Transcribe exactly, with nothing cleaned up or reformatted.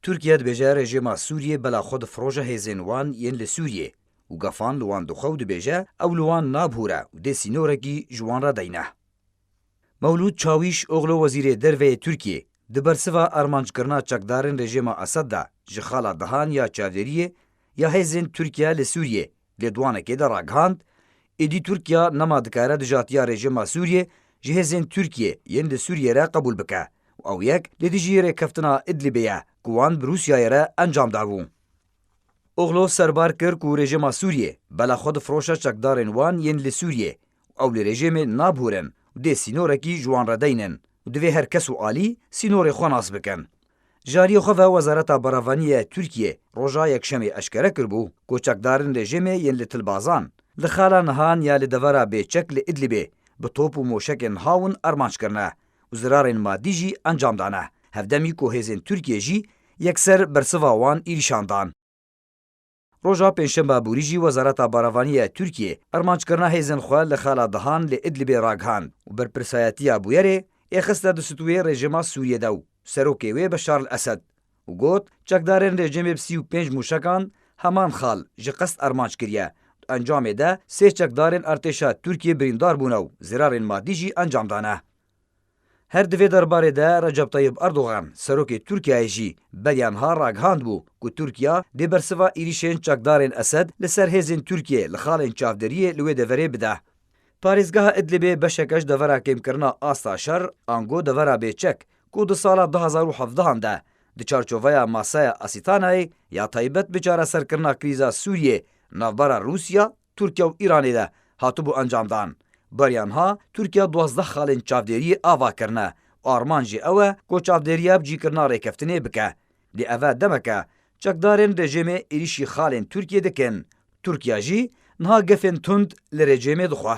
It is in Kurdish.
Tirkiye dibêje rejêma Sûriyê bela xwe difiroje hêzên wan yên li Sûriyê û gefan li wan dixwe û dibêje ew li wan nabûre û dê sînorekî ji wan re deyne. Mewlûd Çawîş Oxlo wezîrê derve yê Tirkiyê di bersiva armanckirina çekdarên rejêma Esed de ji xala dihan ya çavdêriyê ya hêzên Tirkiye li Sûriyê lêdwanekê de ragihand, êdî Tirkiye nema dikare dijatiya rejêma Sûriyê ji hêzên Tirkiyê yên li Sûriyê re qebûl bike û ew yek li dijî rêkeftina Idlibê ye ku wan bi Rûsyayê re encam dabû. Oxlo serbar kir ku rejêma Sûriyê bela xwe difiroşe çekdarên wan yên li Sûriyê û ew li rejêmê nabûrin û dê sînorekî ji wan re deynin û divê her kes û alî sînorê xwe nas bikin. Ji aliyê xwe ve Wezareta Berevaniyê ya Tirkiyê roja Yekşemê eşkere kiribû ku çekdarên rejêmê yên li Tilbazan, li xala nihan ya li devera Bêçek li Idlibê bi top û moşekên hawin armanc kirine û zirarên madî jî encam dane. Hevdemî ku hêzên Tirkiyê jî yekser bersiva wan êrîşan dan. Roja Pêncşembe borî jî Wezareta Berevaniyê ya Tirkiyê armanckirina hêzên xwe li xala dihan li Idlibê ragihand û berpirsayetiya bûyerê ê xiste di stûyê rejîma Sûriyê de û serokê wê Beşar el Esed û got, çekdarên rejîmê bi sî û pênc mûşekan heman xal ji qest armanc kiriye û encamê de sê çekdarên artêşa Tirkiyê birîndar bûne û zirarên madî jî encam dane. Her di vê derbarê de Recep Tayyip Erdogan, serokê Tirkiyeyê jî beriya niha ragihand bû ku Tirkiye dê bersiva êrîşên çekdarên Esed li ser hêzên Tirkiyê li xalên çavdêriyê li wê deverê bide. Parêzgeha Idlibê beşeke ji devera kêmkirina asta şer, ango devera bêçek, ku di sala du hazar û hevdehan de di çarçoveya masaya Asîtanayê ya taybet bi çareserkirina krîza Sûriyê navbera Rûsya, Tirkiye û Îranê de hatibû encamdan. Beriya niha Tirkiye duwazdeh xalên çavdêriyê ava kirine û armanc jî ew e ku çavdêriya bi cîkirina rêkeftinê bike. Lê ev e demek e çekdarên rejîmê êrîşî xalên Tirkiyê dikin. Tirkiye jî niha gefên tund li rejîmê dixwe.